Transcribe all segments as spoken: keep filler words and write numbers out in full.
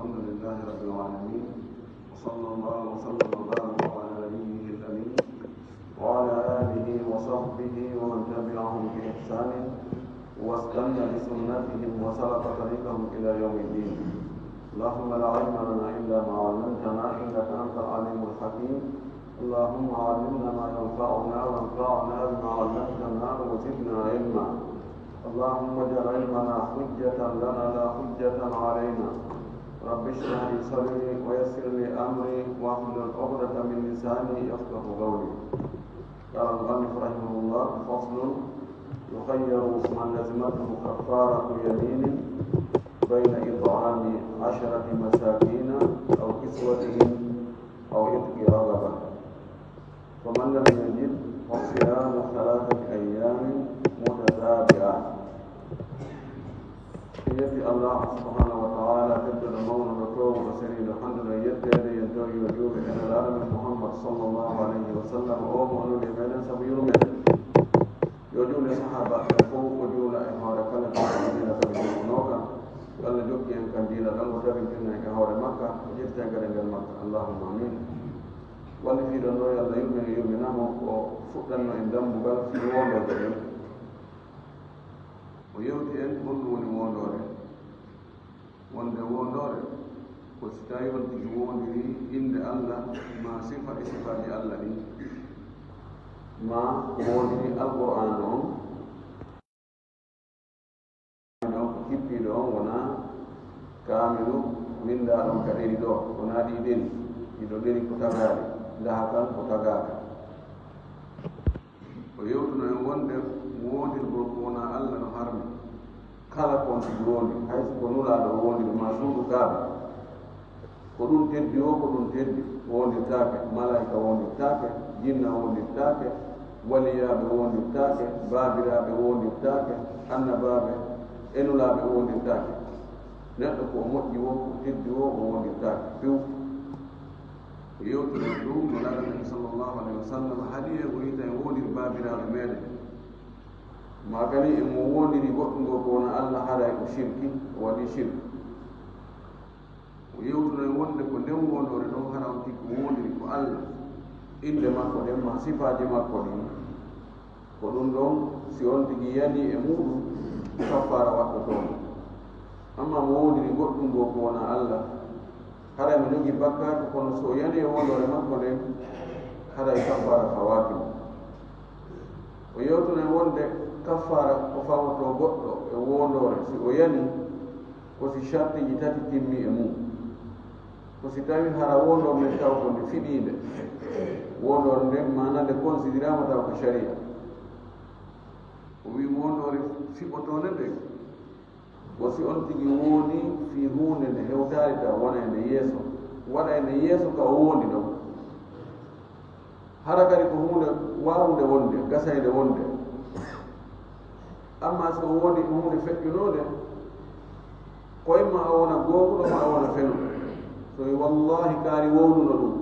الحمد لله رب العالمين، وصلى الله وسلم وبارك على نبيه الأمين وعلى آله وصحبه ومن تبعهم بإحسان واستنى بسنتهم وسلك طريقهم إلى يوم الدين. اللهم لا علم لنا إلا ما علمتنا إنك أنت العليم الحكيم. اللهم علمنا ما ينفعنا وانفعنا بما علمتنا وزدنا علما. اللهم اجعل علمنا حجة لنا لا حجة علينا. رب اشرح لي صدري ويسر لي أمري واحلل عقدة من لساني يفقه قولي. قال المؤلف رحمه الله: فصل: يخير من لزمته كفارة يمين بين إطعام عشرة مساكين أو كسوتهم أو عتق رقبة، فمن لم يجد فصيام ثلاثة أيام متتابعة. En yetti Allah subhanahu wa ta'ala, tedduɗo, mawnuɗo, toowuɗo, seniiɗo, handuɗo e yetteede, en tawi yo juuɓe e Nelaaɗo men Muhammad sallallahu alayhi wa sallam, o mo o nuli e meɗen sabu yurmeende. Yo juule sahaabaaɓe ɓen fof, o juula e hoore kala juulɗo e neɗɗo sabu jokkunoo kan. Yo Allah jokki en kan diina ɗan, o tabintina en e hoore makka, o ƴetta en kadi e nder makka. Allahumma amin. Wallifiiɗo on ɗoo, yo Allah yurmin, yurmina mo, ko fuɗɗanno en dambugal fii woondooje ɗen. O yewti en honɗum woni woondoore. Wonde woondoore ko si tawii on tigi woondiri innde Allah, maa sifa e sifaaji Allah ɗin, maa ko woondiri Alqur'aana on, on ko kippiiɗo on, wonaa kaamilu winndaaɗo on ka ɗeri ɗoo, wonaa ɗii ɗeri, ɗiɗo ɗeri ko tagaaɗi, ndaha kan ko tagaaka. O yewtuno en wonde woondirgol ko wonaa Allah no harmi. Kala ko on tigi woondiri, hay si ko Nulaaɗo o woondiri, maa suudu Kaaba, ko ɗun teddi woo, ko ɗun teddi, woondirtaake. Malaa'ika woondirtaake, jinna woondirtaake, waliyaaɓe woondirtaake, baabiraaɓe woondirtaake, annabaaɓe e Nulaaɓe woondirtaake. Neɗɗo ko o moƴƴi woo, ko teddi woo, o woondirtaake few. O yewtuno ɗum no Nulaaɗo men sallallahu alayhi wa sallam haɗi en, o yiita en woondiri baabiraaɓe meɗen. Maa kadi e mo woondiri goɗɗum goo ko wonaa Allah, haray ko sirki, o waɗi sirku. O yewtuno en wonde ko nden woondoore ɗon, hara on tigi ko woondiri ko Allah, innde makko ɗen maa sifaaji makko ɗin, ko ɗum ɗon, si on tigi yanii e muɗum, kaffaara waɗɗotoo mo. Ammaa mo woondiri goɗɗum goo ko wonaa Allah, haray mo jogii bakkaatu, kono si o yanii e woondoore makko nden, haray kaffaara fawaaki mo. O yewtuno en wonde kaffaara ko fawotoo goɗɗo e woondoore si o yanii, ko si sartiiji tati timmii e mum. Ko si tawii hara woondoore nden taw ko nde fiɓiinde, woondoore nden maanaa nde konsidiraama taw ko sariya. O wi'i woondoore fiɓotoonde nden, ko si on tigi woondii fii huunde nde hewtaali taw wona e nde yeeso, waɗa e nde yeeso ka o woondii ɗon. Hara kadi ko huunde waawnde wonde, gasaynde wonde. Ammaa si o woondii ko huunde feƴƴunoonde, ko imma o wona goonguɗo maa o wona fenuɗo. So wi'i, "Wallaahi, kaari wowluno ɗum."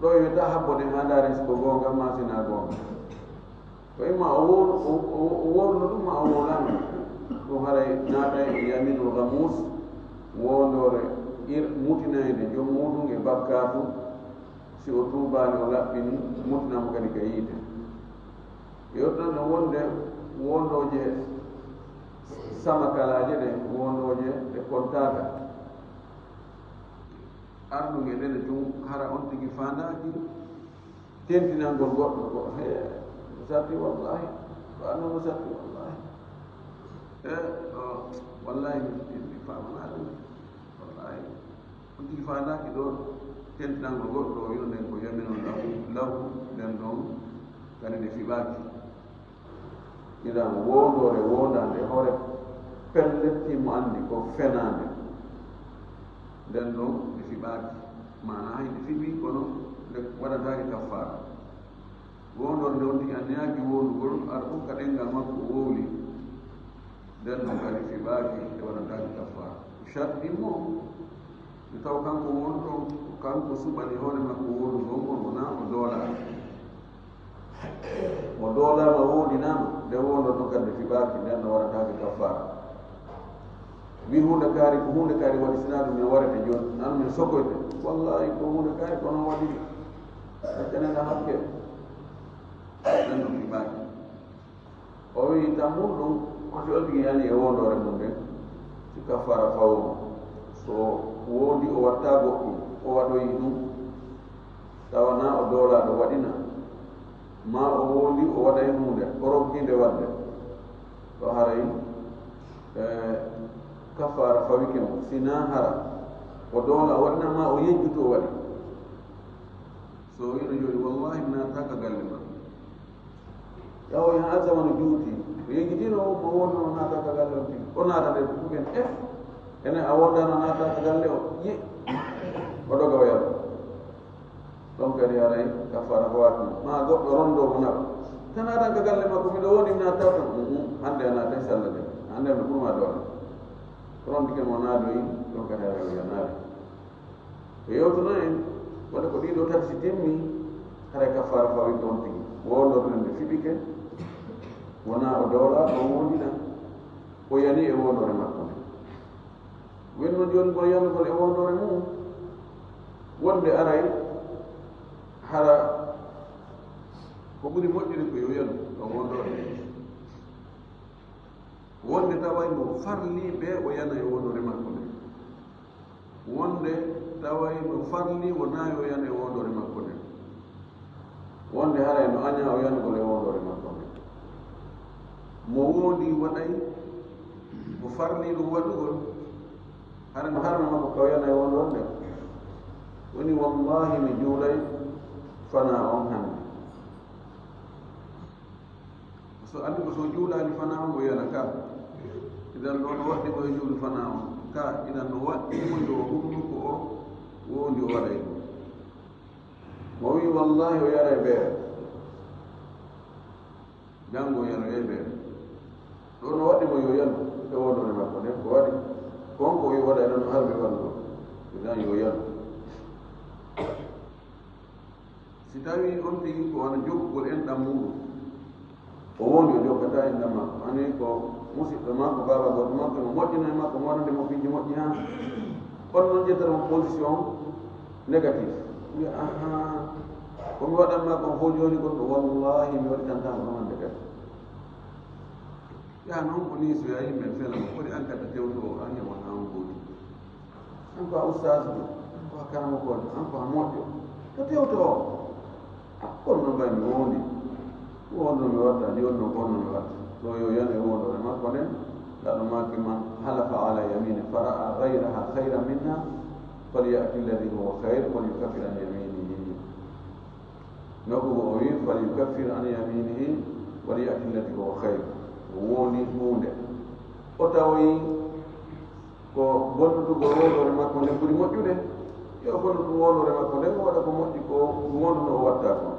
Ɗoo wi'ataa habbo ɗen haa ndaaren si ko goonga maa si naa goonga. Ko imma o wowlu-, o, o, o wowluno ɗum maa o wowlaano ɗum. Ɗum haray naatay e yaminul ghamuus, woondoore ir-, mutinaynde jom muuɗum e bakkaatu, si o tuubaali, o laɓɓini, mutina mo kadi ka yiite. Yewtuno en wonde woondooje samakalaaje ɗen, woondooje ɗe kontaaka. Arɗum e ɗen tun, hara on tigi faandaaki tentinangol goɗɗo ko, "Hee, no satti wallaahi, ko anno no satti wallaahi. Hee, o, wallaahi, mi, mi, mi faamanaa ɗum, wallaahi." On tigi faandaaki ɗoo tentinangol goɗɗo, o wi'uno nden ko yaminun lahu, lahu, nden ɗon kadi nde fiɓaaki. Idan woondoore woondaande hoore pellet, himo anndi ko fenaande. Nden ɗon nde fiɓaaki. Maanaa hay nde fiɓii, kono nde waɗantaake kaffaara. Woondoore nde on tigi anniyaaki woondugol, hara fof ka ɗemngal makko o wowli, nden ɗon kadi fiɓaaki, nde waɗantaake kaffaara. Sharti mo, nde taw kanko wonɗon, kanko suɓani hoore makko woondugol ngol, wonaa o doolaa. Mo doolaama, woondinaama, nde woondorɗon kadi nde fiɓaaki, nden no waɗantaake kaffaara. Wi huunde kaari, ko huunde kaari waɗi, sinaa ɗum min warete jooni, an min sokoyte. Wallahi, ko huunde kaari, ko noon waɗi. Accane na hakke. Nan ɗum ɗimaaki. O wi, tan mum ɗum, ko si o tigi yani e wondoore mum nden, si kaffara fawo mo. So woodi o watta goɗɗum, o waɗoyi ɗum, tawa na o doolaaɗo waɗina, ma o woodi o waɗay huunde, o rokkinde waɗde, ɗo haray, eh, kaffara fawike mo, si na hara o doola o waɗina, ma o yejjutu o waɗi. So o wiino jooni, wallahi, mi naatata ka galle ma. Yahoy haa zamanu juuti, o yejjitino o, mo wonno o naata ka galle on tigi. O naata nde ɗum en, eh, ene a wondano naata ka galle o? Yi, o doga o yaro. Ɗon kadi haray kaffara ko waatno. Ma goɗɗo rondo mo naɓa. Tan naatan ka galle makko, miɗo woni mi naata tan. Mm, mm, hannde a naatay salla de. Hannde no ɓurma doole. Rondike mo naadoyi, ɗon kadi haray o yanaade. Ɓe yewtuno en, wonde ko ɗiɗo tati si timmi, haray kaffara fawi ɗon tigi. Wondorde nde fiɓike, wona o doola, o wondina, o yani e wondore makko nde. Wenno jooni ngol yanugol e wondore mum, wonde aray hara ko ɓuri moƴƴude ko yo yanu ɗo wondore. Wonde taway no farli ɓe o yana e wondore makko nde. Wonde taway no farli wona yo yana e wondore makko nde. Wonde haray no aña o yanugol e wondore makko nde. Mo wondi waɗay ko farli ɗum waɗugol, hara no harmi makko ka o yana e wondore nde. Woni wallahi mi juulay fana on hannde. So anndi ko so juulaani fana on o yana ka. Idan ɗon o waɗi mo e juulu fana on ka. Idan no waɗi mo yo hunnuko o wondi o waɗay ɗum. Mo wi wallahi o yara e beere. Janngo o yara e beere. Ɗon o waɗi mo yo yanu e wondore makko nden ko waɗi. Kon ko o waɗay ɗon harmi waɗugo. Idan yo yanu. Si tawii on tigi ko wano jokkugol enɗam muuɗum, o wondi o jokkataa enɗam makko, ani ko musiɗɗo makko, baaba goɗɗo makko, no moƴƴino e makko, mo wonande mo piiji moƴƴi haa. Kono noon ƴettata mo position négatif. Wiya, ahaa, ko mi waɗan maa kon fof jooni kon, wallahi mi waɗitantaa mo ɗum hannde kadi. Yaa noon ko nii so yaa yimɓe fela mo, foti an kadi tewto o, an e wonaa on gooti. An ko a ustaas ɗo, an ko a karamokoojo, an ko a moƴƴo. To tewto o. A, kono no mbayi mi wondi. Wonno mi watta, jooni noon kono mi watta. Ɗo yo yan e wondore makko nden. Laɗo maaki man halafa ala yamini fara'a ghayraha khayran minha, falyati alladhi huwa khayr, falyukaffir an yaminihi. Nokku go o wi, falyukaffir an yaminihi, walyati alladhi huwa khayr. O wondi huunde. O tawoyi ko bonnutugol wondore makko nden ɓuri moƴƴude, yo bonnutu wondore makko nden, o waɗa ko moƴƴi ko wonduno o watta ko.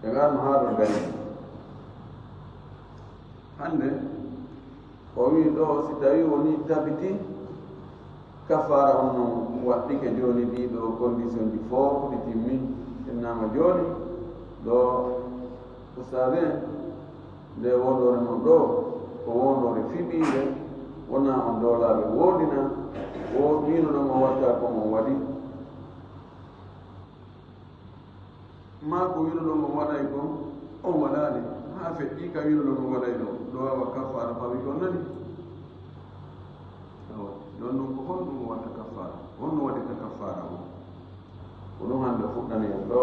Ɓe ngarno haa ɗo gari. Hannde, o wi ɗo, si tawi woni tabiti, kafaara on no waɗɗike jooni, ɗiɗo condition ji fof ɗi timmi, innama jooni ɗo, ustaade, nde wondore mon ɗo, ko wondore fiɓiinde, wonaa on doolaaɓe woodina, wo-, wiino ɗon on watta ko on waɗi. Maa ko wiino ɗon on waɗay kon, on waɗaali. Haa feƴƴi ka wiino ɗon on waɗay ɗo, ɗo wawa kafaara fawi kon nani. Awa, ɗon ɗon ko honɗum o watta kafaara? Honno waɗirta kafaara on? Ko ɗum hannde fuɗɗani en ɗo.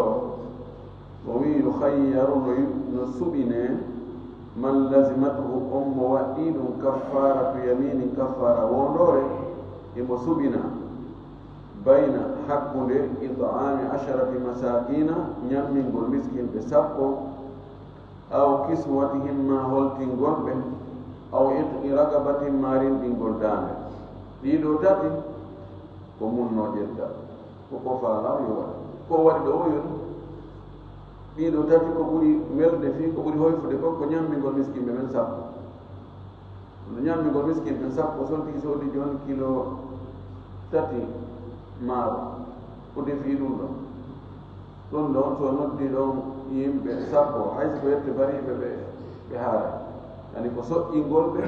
O wi, yukhayyaru, no yu-, no suɓine, man lazimatuhu, on mo waɗɗii ɗum kaffaaratu yaminin, kaffaara wondoore, imo suɓina, bayna, hakkunde, it'aami asharati masakina, ñammingol miskinɓe sappo, aw kiswatihim, ma holtingol ɓe, aw itqi raqabatin, ma rinɗingol daande. Ɗiɗo tati ko mun no ƴetta. Ko ko faala yo waɗ. Ko waɗi ɗo o yoni. Ɗiɗo tati ko ɓuri welde fii, ko ɓuri hoyfude kon, ko ñammingol miskinɓe men sappo. No ñammingol miskinɓe sappo, so on tigi soodi jooni kilo tati maaro, o defi ɗum ɗon. Ɗum ɗon, so noddi ɗon yimɓe sappo, hay so ko yette bariiɓe ɓe, ɓe haara. Yani ko soƴƴingol ɓe,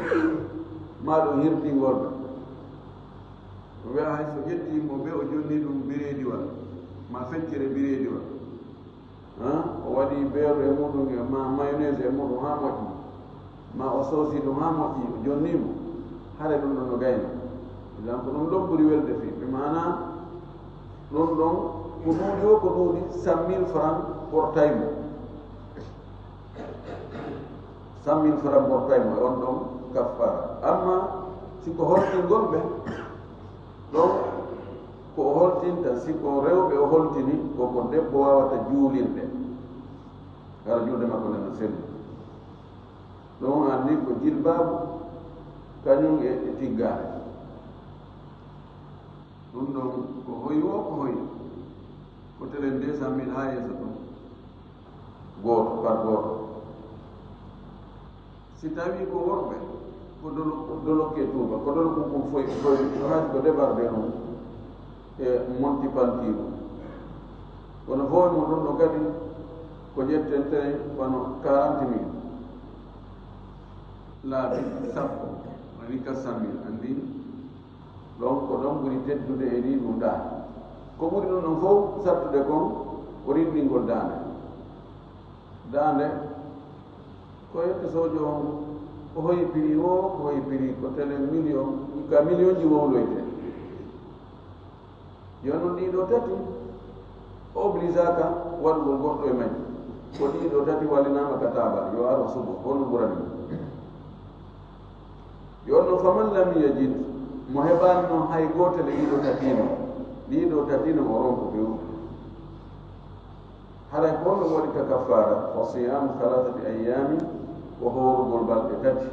Maa ɗum hirtingol ɓe. Ɓe mbiya hay so ƴettii mo ɓe, o jonni ɗum bireediwal, maa feccere bireediwal. Han, o waɗi beurre e muɗum, e ma mayonnaise e muɗum haa moƴƴi, maa o soosi ɗum haa moƴƴi, o jonni mo. Hare ɗum ɗon no gayna. Idan ko ɗum ɗon ɓuri welde fii. Bi maana, ɗum ɗon ko ɗuuɗi o, ko ɗuuɗi cent mille francs ɓortay mo. Cent mille francs ɓortay mo e on ɗon kaffaara. Amma si ko holtingol ɓe, ɗon ko o holtinta, si ko rewɓe o holtini, ko ko debbo waawata juulirde. Hara juulde makko nden no selli. Ɗon anndi ko jilbaabu, kañum e, e tiggaare. Ɗum ɗon ko hoyi o, ko hoyi. Ko telen deux cent mille haa yeeso ton. Gooto, par gooto. Si tawii ko worɓe, ko dolo-, dolokke tuuba, ko dolo kun kun foy, foy, no haaju ko débardé non. E monti pantiiru. Kono fof mo ɗum ɗo kadi ko ƴettentee wano quarante mille. Laabi sappo, woni quatre cent mille, anndi? Donc, ko ɗon ɓuri teddude e ɗii ɗum ɗaa. Ko ɓuri ɗum ɗon fof sattude kon ko rinɗingol daande. Daande, ko yetto soojo on, ko hoyi prix o, ko hoyi prix, ko tele million, ka million ji wowloyte. Yo non ɗii ɗoo tati, o obligeaka waɗugol goɗɗo e majji. Ko ɗii ɗoo tati wallinaama ka taabal, yo ar o suɓo, honno ɓurani mo? Yo non, faman lam yajid, mo heɓaani non hay gootel e ɗii ɗoo tati non, ɗii ɗoo tati non o ronko few. Haray ko honno waɗi ka kaffaara? Fa siyaamu thalathati ayyaamin, ko hoorugol balɗe tati.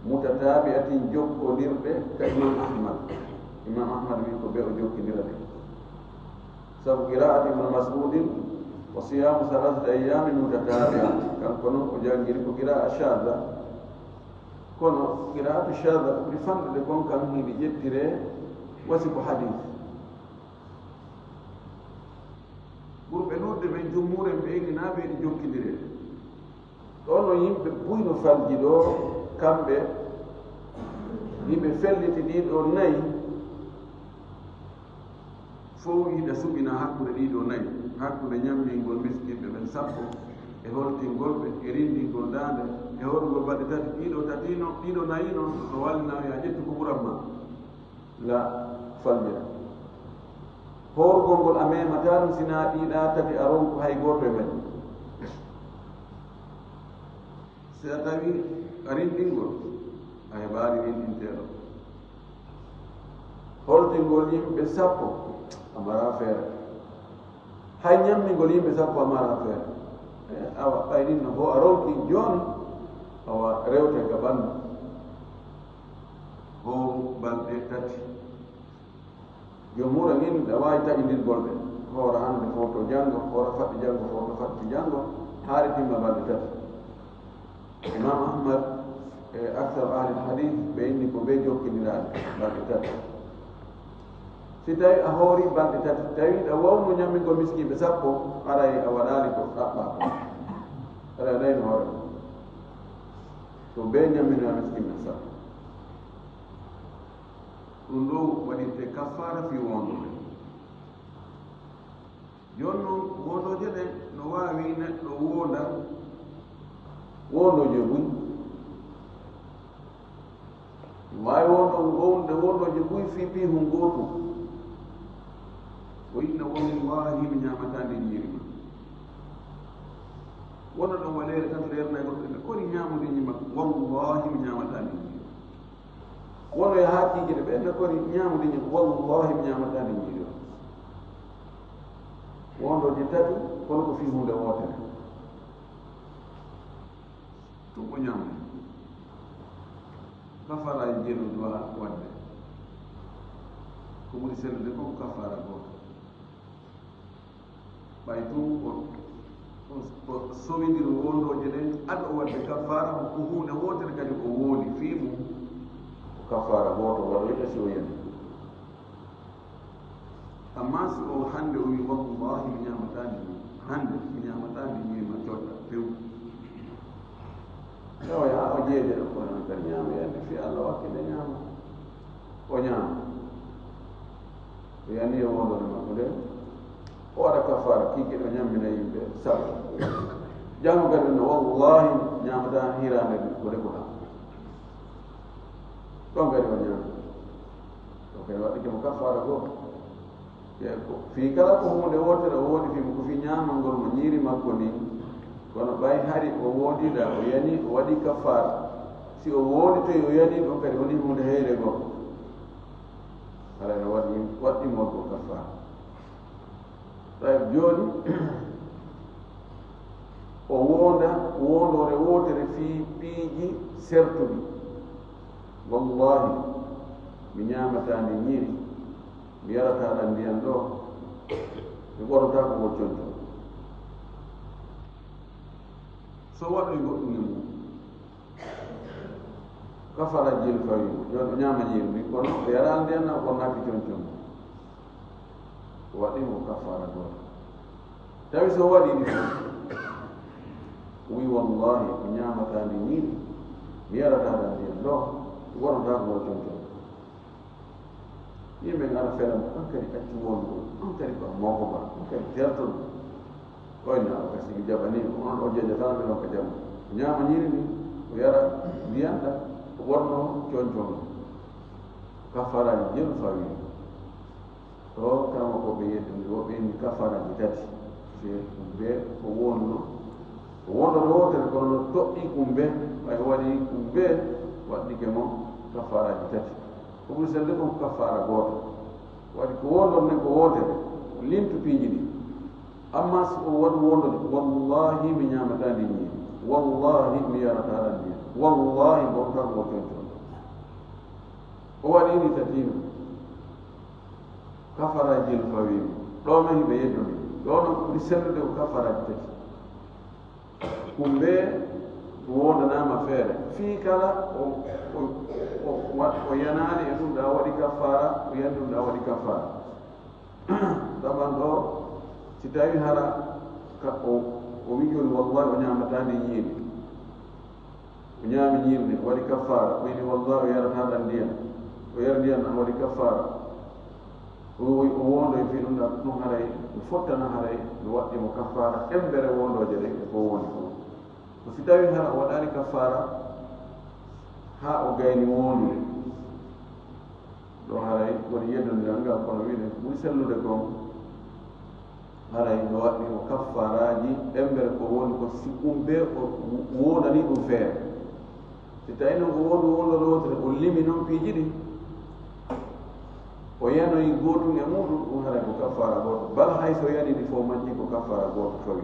Mutataabi'atin, jokkondirɗe, ka Imam Ahmad. Imam Ahmad wi ko be o jokkindira ɗe. Sabu qiraa'at Ibn Mas'udin, wa siyaamu thalathati ayyaamin mutataabi'a. Kanko non o janngiri ko qiraa'a shaadha. Kono qiraa'atu shaadha ko ɓuri fanɗude kon kan hiɗi ƴettire wasi ko hadith. Ɓurɓe ɗuuɗde ɓen, jumhuur en ɓe inni naa ɓe ɗi jokkindire. Ɗoo no yimɓe buy no falji ɗoo, kamɓe yimɓe felliti ɗii ɗoo nayi, fow yiɗa suɓina hakkunde ɗii ɗoo nayi, hakkunde ñammingol miskinɓe ɓen sappo, e holtingol ɓe, e rinndingol daande, e hoorugol balɗe tati, ɗii ɗoo tati non, ɗii ɗoo nayi non, no wallina yaa ƴettu ko ɓuran ma. La faljira. Hoorugol ngol a memataa ɗum, sinaa ɗii ɗaa tati a ronku hay gooto e majji. Si a tawi a rinɗingol, a heɓaali rinɗinteeɗo. Holtingol yimɓe sappo, a maraa feere. Hay ñammingol yimɓe sappo a maraa feere. E, awa, ɓay ɗin no fo a ronki jooni, awa rewte ka ɓanndu. Hooru balɗe tati. Jomhur en inni a waawi taƴindirgol ɓe. Hoora hannde foto janngo, hoora faɗɗi janngo, foto faɗɗi janngo, haari timma balɗe tati. Imam Ahmad e aksar ahli hadith ɓe inni ko ɓe jokkindiraaɓe balɗe tati. Si tawi a hoori balɗe tati, tawi ɗa wawno ñammingol miskiiɓe sappo, aray a waɗaali ko ɗaɓɓaa ko. Aray a ɗayno hoore ma. Ko ɓe ñamminaa miskiiɓe sappo. Ɗum ɗo waɗirte kaffaara fii woondooɓe. Jooni non, woondooje ɗen no waawi neɗɗo woonda woondooje buy. Waawi wondo, wonde woondooje buy fii piihun gootun. O inna, "Wallaahi, mi ñaamataa ndi ñiiri ma." Wona ɗon waleere tan, leernay goɗɗo, "Kori ñaamude ñiiri ma?" "Wallaahi, mi ñaamataa ndi ñiiri." Wono e haa kiikiiɗe ɓe, "Kori ñaamude ñiiri?" "Wallaahi, mi ñaamataa ndi ñiiri o." Woondooje tati, kono ko fii huunde wootere. Tun o ñaama. Kafaaraaji jeeɗiɗo duwaa waɗde. Ko ɓuri sellude kon ko kafaara gooto. Ɓay tun o, o, o sowindiri woondooje ɗen, ado o waɗde kafaara, ko huunde wootere kadi o wooli fii mun. Ko kafaara gooto waɗoyta si o yani. Amma si o hannde o wi, "Wallaahi, mi ñaamataa ndi, hannde mi ñaamataa ndi, mi ma cotta pew." Tawa ya o jeeje ɗo kono kadi ñaama yande fii Allah wakkile ñaama. O ñaama. O yani e wondore makko nde. O waɗa kafaara kiki ɗo ñammina yimɓe sabu. Janngo kadi no wallahi ñaamata hiraande ko defuɗa. Ɗon kadi o ñaama. Ɗon kadi waɗɗike mo kafaara goo. Fii kala ko huunde wootere o woodi fii mo, ko fii ñaamangol mo ñiiri makko ndin. Kono ɓay hari o woondidaa, o yanii, o waɗii kafaara. Si o woonditoyi, o yanii, ɗon kadi wonii huunde heyre goo. Haray no waɗi, waɗɗi mo ko kafaara. Tawi jooni, o woonda, woondoore wootere fii piiji sertuɗi. Wallahi, mi ñaamataa ndi ñiiri. Mi yarataa ɗan ndiyan ɗoo, mi ɓornataa ko ngol conco. So waɗoyi goɗɗum e mum, kafaara jeel fawi mo. Jooni o ñaama ñiiri ndin, kono o yaraa ndiyan na o ɓornaaki conco mum. O waɗi mo kafaara gooto. Tawi so o waɗi ɗi fof, o wi, "Wallahi, mi ñaamataa ndi ñiiri, mi yarataa ɗan ndiyan ɗoo, mi ɓornataa ko ngol conco mum." Yimɓe ngara fela mo, an kadi accu wongo, an kadi ko a mawko ba, an kadi tertoɗo. Oy na o kasi mi jaɓani, onon o jeeja tan ɓe ɗon ka jam. Ñaama ñiiri ni, o yara ndiyan ɗan, o ɓorno conco mum. Kafaaraaji jeelu fawi. Ɗo kama ko ɓe yeddumi, woɓɓe inni kafaaraaji tati. Se ɗum be ko wonno, ko wonno ɗo wotere kono no toɓɓi ɗum be, ɓay waɗi ɗum be, waɗɗike mo kafaaraaji tati. Ko ɓuri selde kon kafaara gooto. Waɗi ko wondon nden ko wootere, o lintu piiji ɗi. Amma si o waɗu wondode, "Wallahi mi ñaamataa ndi ñiiri, wallahi mi yarataa ɗan ndiyan, wallahi mi ɓornataa ko conco." O waɗi ni tati no. Kafaara jelu fawi. Ɗo no hiɓe yeddumi. Ɗo no ɓuri sellude ko kafaaraaji tati. Kumbe wondanaama feere. Fii kala o, o, o, wa-, o yanaali e ɗum ɗa waɗi kafaara, o yani ɗum ɗa waɗi kafaara. Saban ɗo, si tawi hara ka o, o wi jooni, "Wallahi o ñaamataa ndi ñiiri." O ñaami ñiiri ndi, o waɗi kafaara. O wi'i, "Wallahi o yarataa ɗan ndiyan." O yari ndiyan ɗan, o waɗi kafaara. O, o, o wondo e fii ɗum ɗan, ɗum haray, no fottana haray, no waɗɗi mo kafaara embere wondooje ɗen e ko woni ko. Ko si tawi hara o waɗaali kafaara, haa o gayni wondude. Ɗo haray woni yeddondiral ngal, kono wi'en ɓuri sellude kon, haray no waɗɗi mo kaffaaraaji embere ko woni ko si ɗum be o wondani ɗum feere. Si tawi noon ko wondu wondoɗo wotere, o limi noon piiji ɗi, o yanoyi gootun e muɗum, ɗum haray ko kaffaara gooto. Bal hay so yani ɗi fof majji ko kaffaara gooto fawi.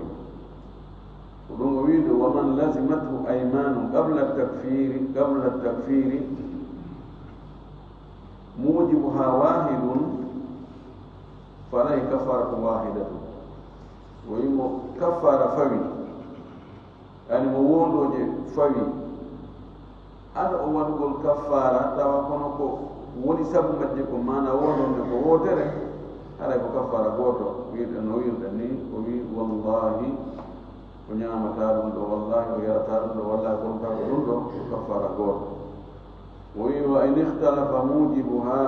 Ko ɗum o wi'de, "Wa man lazimathu aymanun qabla takfiri, qabla takfiri, mujibuha wahidun, falayhi kafaratun wahidatun." O wi mo kaffara fawi, yani mo wondooje fawi, ado o waɗugol kaffara, tawa kono ko woni sabu majje ko mana wondonde ko wotere, haray ko kaffara gooto. Wi'de no wi'irɗen ni, o wi, "Wallahi, o ñaamataa ɗum ɗo, wallahi, o yarataa ɗum ɗo, wallahi, o ɓornataa ko ɗum ɗo, ko kaffara gooto." O wi, "Wa in ikhtalafa mujibuha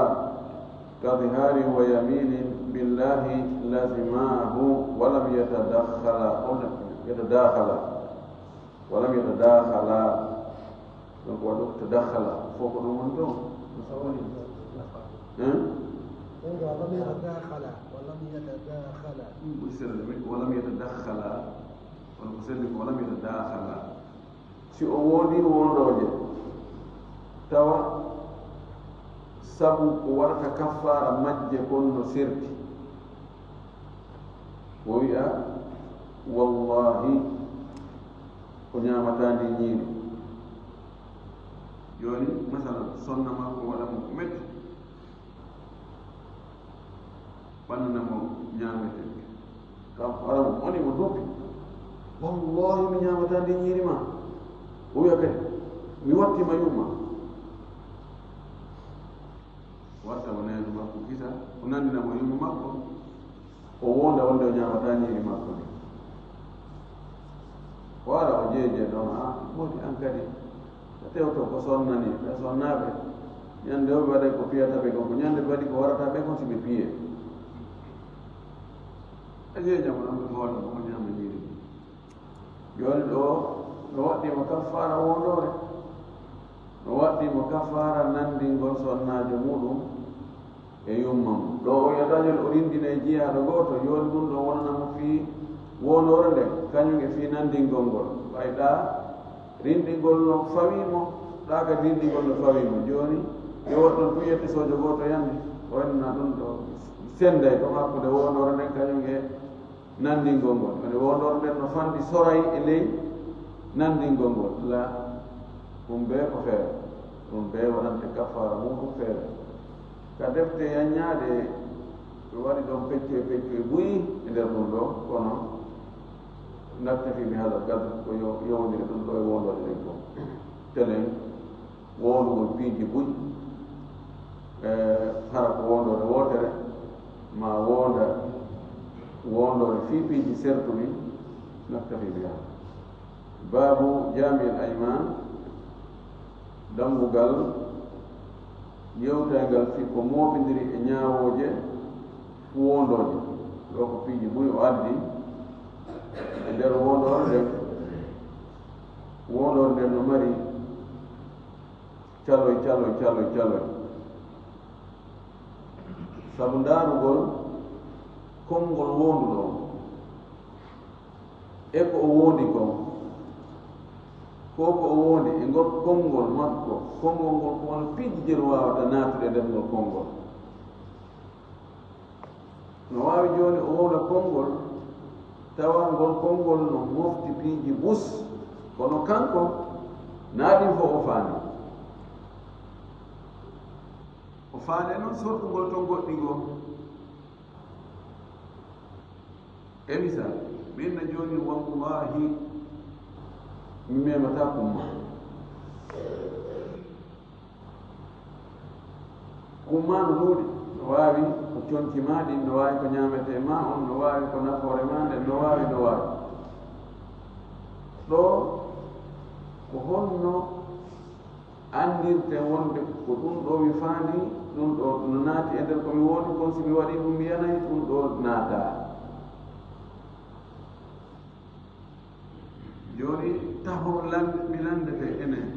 ka dhiharin wa yaminin billahi lazimahu wa lam yatadakhala, wa lam yatadakhala, wa lam yatadakhala." Donc, waɗo tadakhala, fof ko ɗum woni ɗon. Hein? Wa lam yatadakhala, wa lam yatadakhala. Ɗum ɓuri selde min, wa lam yatadakhala. Kono ko selli ko wa lam yatadakhala. Si o wondi wondooje, tawa sabu ko waɗata kaffaara majje kon no serti, o wi'a, "Wallahi, o ñaamataa ndi ñiiri." Jooni, masalan, sonna makko waɗa mo ko metti. Ɓannana mo ñaametee. Kam hara mo, woni mo duppi. "Wallahi, mi ñaamataa ndi ñiiri ma." O wi'a kadi, "Mi watti ma yumma." Watta o neenu makko kisa, o nandina mo yumma makko. O wonda wonde o ñaamataa ñiiri makko ndi. O ara o jeeje ɗon, a, woodi an kadi. Ɓe tewto ko sonnani ɓe, sonnaaɓe. Ñande o ɓe waɗay ko piyata ɓe kon, ko ñande ɓe waɗi ko warata ɓe kon si ɓe piye. A jeyi jam ɗon ɓe hoore ko ñaama ñiiri. Jooni ɗo, no waɗɗii mo kaffaara wondoore. No waɗɗii mo kaffaara nanndingol sonnaajo muuɗum e yumma mum. Ɗo o yiyata jooni o rinndina e jiyaaɗo gooto, jooni ɗum ɗon wonana mo fii wondoore nden, kañum e fii nanndingol ngol. Ɓay ɗaa rinndingol no fawii mo, ɗaa kadi rinndingol no fawii mo. Jooni, yo waɗ ɗon tun yetti soojo gooto yande, o wonana ɗum ɗo sennday ɗon hakkunde wondoore nden kañum e nanndingol ngol. Ene wondoore nden no fanɗi soray e ley nanndingol ngol. La, ɗum bee ko feere. Ɗum bee waɗante kaffaara muuɗum feere. Ka defte yaññaaɗe, ɓe waɗi ɗon peccoy peccoy buy e nder ɗum ɗoo, kono naktafi bi hada qadr, ko yo-, yowondiri ɗum ɗoo e wondoore nden ko. Telen, wondugol piiji buy, e, hara ko wondoore wootere, ma wonda wondoore fii piiji sertuɗi, naktafi bi hada. Baabu jaami'il aymaan, dambugal yewtayngal fii ko mooɓindiri e ñaawooje wondooje. Ɗo ko piiji buy o addi e nder wondoore nden. Wondoore nden no mari caloy, caloy, caloy, caloy. Sabu ndaarugol konngol wonduɗo on. E ko o wondi kon, ko ko o wondi e ngol konngol makko, konngol ngol ko wano piiji jeru waawata naatude e nder ngol konngol. No waawi jooni o wowla konngol, tawa ngol konngol no mofti piiji bus, kono kanko, naa ɗin fof o faami. O faami noon sortugol ton goɗɗi goo. E misal, min na jooni, wallahi, mi memataa kumma. Kumma no ɗuuɗi, no waawi ko conci maa ɗin, no waawi ko ñaametee maa on, no waawi ko nafoore maa nden, no waawi, no waawi. Ɗo, ko honno anndirten wonde ko ɗum ɗo mi faandi, ɗum ɗo no naati e nder ko mi wondi kon, si mi waɗii ɗum mi yanay, ɗum ɗo naataa. Jooni taho lan-, mi lanndete enen.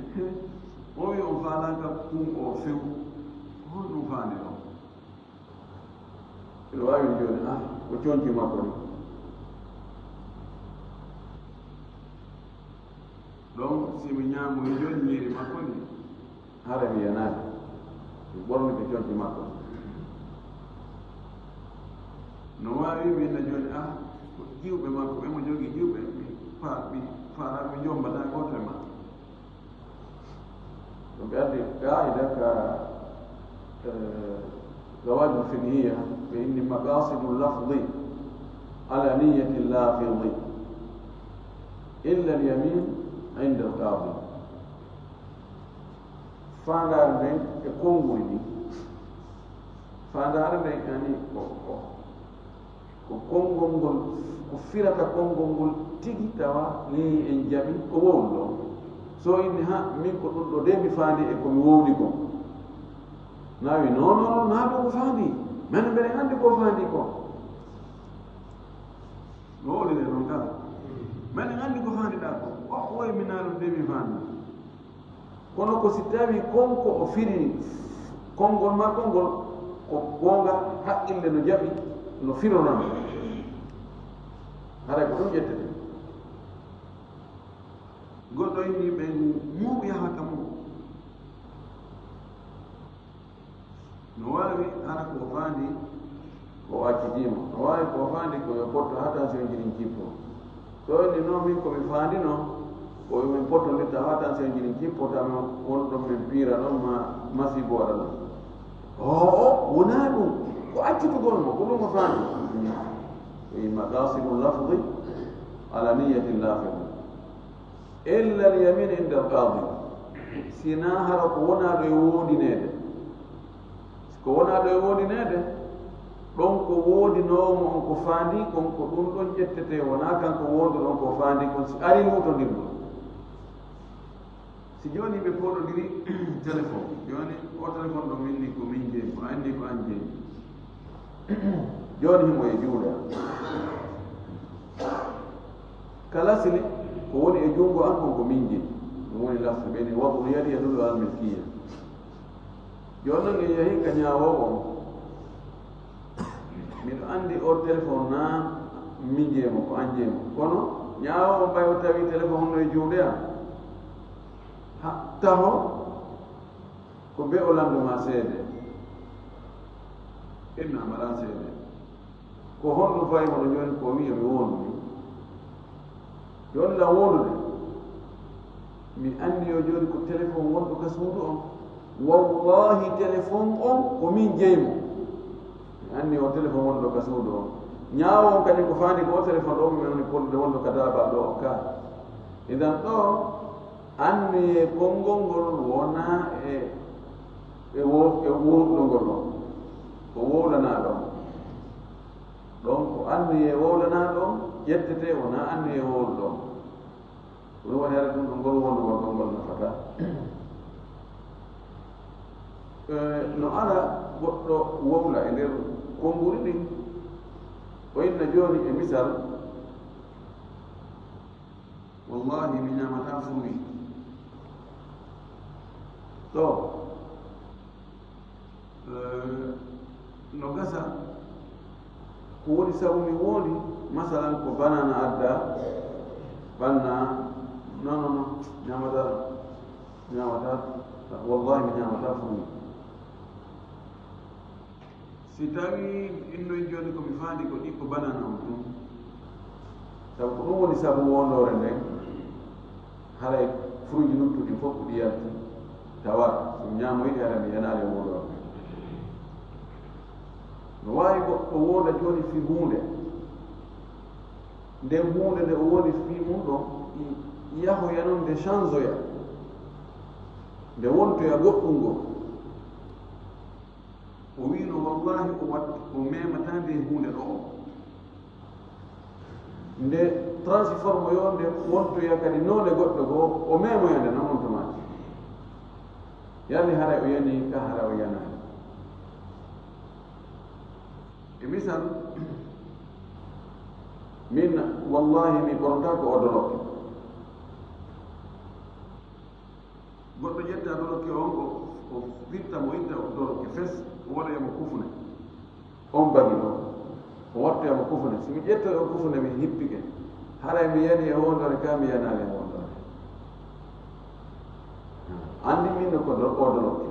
O wi on faalaaka kun o few. Ko honɗum faandi ɗon? Ɓe waawi jooni, ah, ko conci makko ni. Ɗon, si mi ñaamoyi jooni ñiiri makko ni, hara mi yanaade. Mi ɓornike conci makko. No waawi winna jooni, ah, ko jiwɓe makko, ɓe mo jogii jiwɓe, mi fa-, mi faalaaka, mi jombataa gooto e maɓɓe. Ɗum ɓe addi qaa'ida ka, eh, Qawaa'idul Fiqhiyya, ɓe inni maqaasidu lafdi ala niyyati lafdi illa al-yamin inda al-qaadi. Faandaare nden e konngol ni. Faandaare nden ani ko, ko Ko konngol ngol, ko firata konngol ngol tigi tawa ni en jaɓi ko wowluɗo. So inni, ha, min ko ɗum ɗo de mi faandi e ko mi wowli kon. Na wi, non, non, non, na ɗum ko faandi. Men mbeɗen anndi ko faandi ko. No wowlire non kala. Men anndi ko faandiɗaa ko. O, oye mi na ɗum de mi faandi. Kono ko si tawii kon ko o firi konngol makko ngol ko goonga, haqqille no jaɓi, no firorano. Haray ko ɗum ƴettete. Goɗɗo inni ɓe muuɓu yaha ka mum. No waawi hara ko o faandi ko o accitii mo. No waawi ko o faandi ko yo potto haa tension ji ɗin kippoo. So inni non min ko mi faandi non, ko yo min pottondirta haa tension ji ɗin kippoo, tawa won ɗon min piira ɗon ma masiibo waɗa ɗon. Oo, wonaa ɗum. Ko accitugol mo, ko ɗum o faandi. Wi maqaasidu lafdi ala niyyati lafdi. Illa al-yamin inda al-qadi. Sinaa hara ko wonaaɗo e woondineede. Ko wonaaɗo e woondineede, ɗon ko woondinoowo mo on ko faandi kon, ko ɗum ɗon ƴettetee, wonaa kanko woonduɗo on ko faandi kon, si arii luutondirgol. Jooni ɓe pooɗondiri téléphone. Jooni o téléphone ɗo min ni ko min jeyi, ko anndi ko an jeyi. Jooni himo e juuɗe am. Kala sili ko woni e junngo an kon ko min jeyi. Ɗum woni lafsa ɓe ni waɗu yadi yadullu al milkiya. Jooni noon en yahi ka ñaawoowo on. Miɗo anndi o téléphone na min jeyi mo, ko an jeyi mo. Kono ñaawoowo on ɓay o tawi téléphone no e juuɗe am. Ha, taho, ko be o landu ma seede. Inna mbaɗa seede. Ko honɗum fayi moɗo jooni ko wiya mi wondu ni? Jooni lan wondude. Mi anndi yo jooni ko téléphone wonɗo ka suudu on. Wallahi téléphone on ko min jeyi mo. Mi anndi o téléphone wonɗo ka suudu on. Ñaawo on kadi ko faani ko o téléphone ɗo mi woni pollude wonɗo ka daabal ɗo on ka. Idan ɗo anniyee konngol ngol wonaa e, e wo-, e wowlugol ɗon. Ko wowlanaaɗo on. Ɗon ko anniyee wowlanaaɗo on, ƴettetee wonaa anniyee wowluɗo on. Ko ɗum woni hara ɗum ɗo ngol wowlugol ɗon ngol nafataa. E, no ara goɗɗo wowla e nder konnguri ndin, o inna jooni e misal, Wallahi, mi ñaamataa furwi. To, eh, no gasa, ko woni sabu mi woodi, masalan, ko banana adda, banna, non, non, non, ñaamataa, ñaamataa, wallahi, mi ñaamataa furwi. Si tawii innoy jooni ko mi faandi ko ɗi ko banana on tun, sabu ko ɗum woni sabu wondoore nden, haray furuuji luttuɗi fof ko ɗi yalti, tawa so mi ñaamoyde hara mi yanaali e wondoore nden. No waawi goɗɗo wonda jooni fii huunde, nden huunde nde o woni fii mum ɗon, i-, yahoya non nde changeoya, nde wontoya goɗɗum ngol. O wiino, wallahi, o wat-, o memataa nde huunde ɗo. Nde transforme yo nde wontoya kadi noone goɗɗo goo, o memoya nde non on to maaki. Yalli haray o yani ka hara o yanaani. E misal, min, wallahi, mi ɓorntaa ko o dolokke. Goɗɗo ƴetta dolokke on, o, o firta mo, itta o dolokke fes, o waɗoya mo kufune. On bagi ɗon, o wattoya mo kufune. Si mi ƴettoyi on kufune, mi hippike. Haray mi yani e wondore ka, mi yanaali e wondore. Anndi min no ko do-, o dolokke.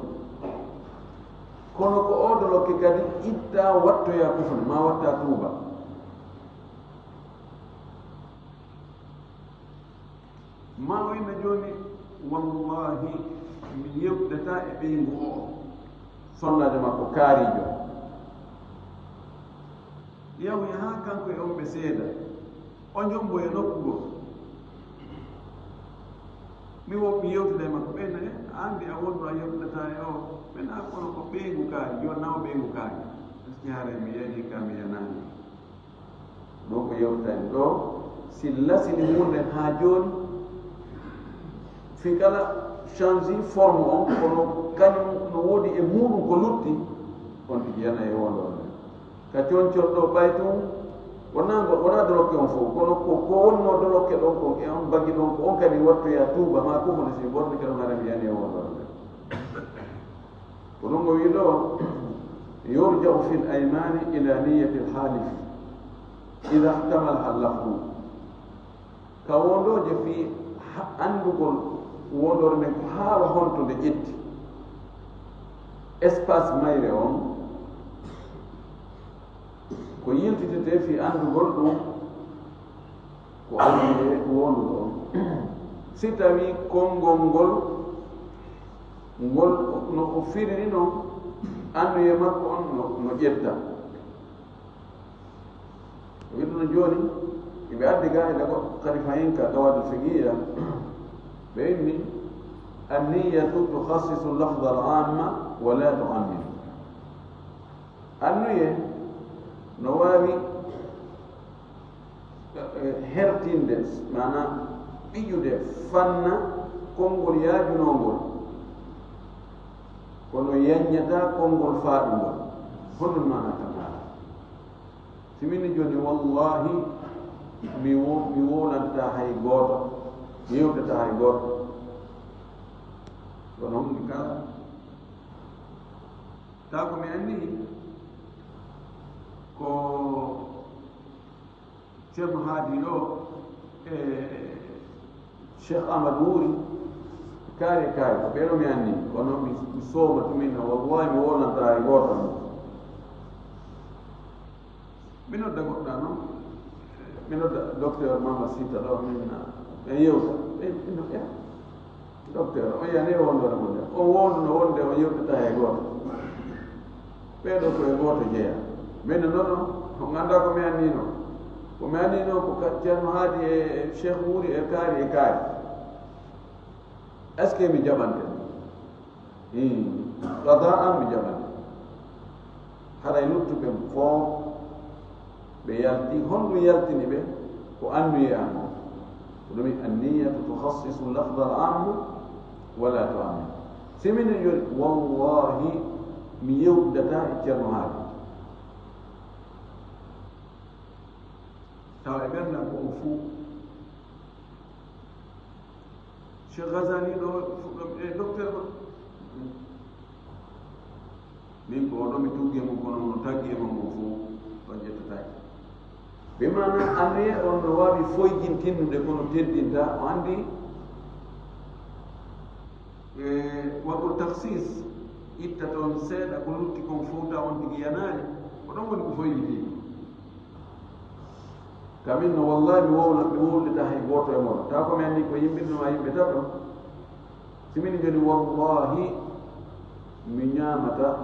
Kono ko o dolokke kadi itta wattoya kufune, ma watta tuuba. Ma o inna jooni, wallahi, mi yewtidataa e ɓeyngu o. Sonnaajo makko kaariijo. Yahuya haa kanko e on ɓe seeda. O jomboya nokku goo. Mi wo-, mi yewtida e makko, ɓen e, a anndi a wondu a yewtidataa e o. Ɓen a kono ko ɓeyngu kaari, yo naw ɓeyngu kaari. Est-ce que haray mi yani ka mi yanaani? Ɗum ko yewtani ɗo, si lasini huunde haa jooni, fii kala change forme on, kono kañum no woodi e muuɗum ko lutti, on tigi yana e wonde on. Ka concol ɗo ɓay tun, wonaa ngo, wonaa dolokke on fof, kono ko, ko wonnoo dolokke ɗon kon, e on bagi ɗon, ko on kadi wattoya tuuba, maa ko hono si borni kadi on haɗa mi yani e wonde on. Ko ɗum o wi ɗo, yurja'u fil aymani ila niyyati al-halifi idha ihtamalaha al-lafdhu. Ka wondooje fii ha-, anndugol wondore nden ko haala honto nde ƴetti. Espace mayre on, ko yiltitetee fii anndugol ɗum. Ko anndi e wonduɗo on. Si tawii konngol ngol, ngol no o firiri non, annduyee makko on no, no ƴetta. Wiɗuno jooni, iɓe addi gaa e dago Khalifa en ka Qawaidul Fiqhiyya, ɓe inni, "An-niyyatu tukhassisu lafdha al-amma wa la tu'ammim." Annduyee no waawi, eh, hertinde, maanaa ɓiƴude, fanna, Konngol yaajunongol, kono yaññataa konngol faaɗungol. Honɗun maanaa tan haala? Si min jooni, wallaahi, mi wo-, mi wowlantaa hay gooto, mi yewtataa hay gooto. Kono honɗun kala? Taa ko mi anndi ko Ceerno Haadi ɗo e Cheikh Amadou Wuri, kaari e kaari, ko ɓee ɗoo mi anndi, kono mi, mi sooma tun min, wallahi mi wowlantaa hay gooto. Mi nodda goɗɗo non, mi nodda docteur Mama Sita ɗo, min, en yewta, en, en, en. Docteur, on yi'ani e wondoore mon nde. On wonduno wonde on yewtataa e gooto. Ɓee ɗoo ko e gooto jeyaa. Min no non, on anndaa ko mi annino. Ko mi annino ko ka-, Ceerno Haadi e Cheikh Wuri e kaari e kaari. Est-ce que mi jaɓante? Ii, qada'an mi jaɓante. Haray luttuɓe fow ɓe yalti, honɗun yaltini ɓe? Ko anniya an on. Ko ɗumi, anniyatu tukhassisu lafdal amma wala tu'ammim. Si minen yoni, wallahi, mi yewdataa e Ceerno Haadi. Tawa e ɓernde an ko on fow. Cheikh Ghazali ɗo fuɗɗo, e docteur ma. Min ko oɗo mi tuggi e mum, kono no taggi e mum o fow, o ƴettataake. Bi maana anniya on no waawi foyjintinnude, kono teddinta, o anndi, e, waɗu takhsis, itta toon seeɗa, ko lutti kon fow ta on tigi yanaani, ko ɗon woni ko foyjintinni. Kamin no, wallahi, mi wowla, mi wowlita hay gooto e mon. Taa ko mi anndi ko yimɓe ɗum, a yimɓe tato. Si min joni, wallahi, mi ñaamata,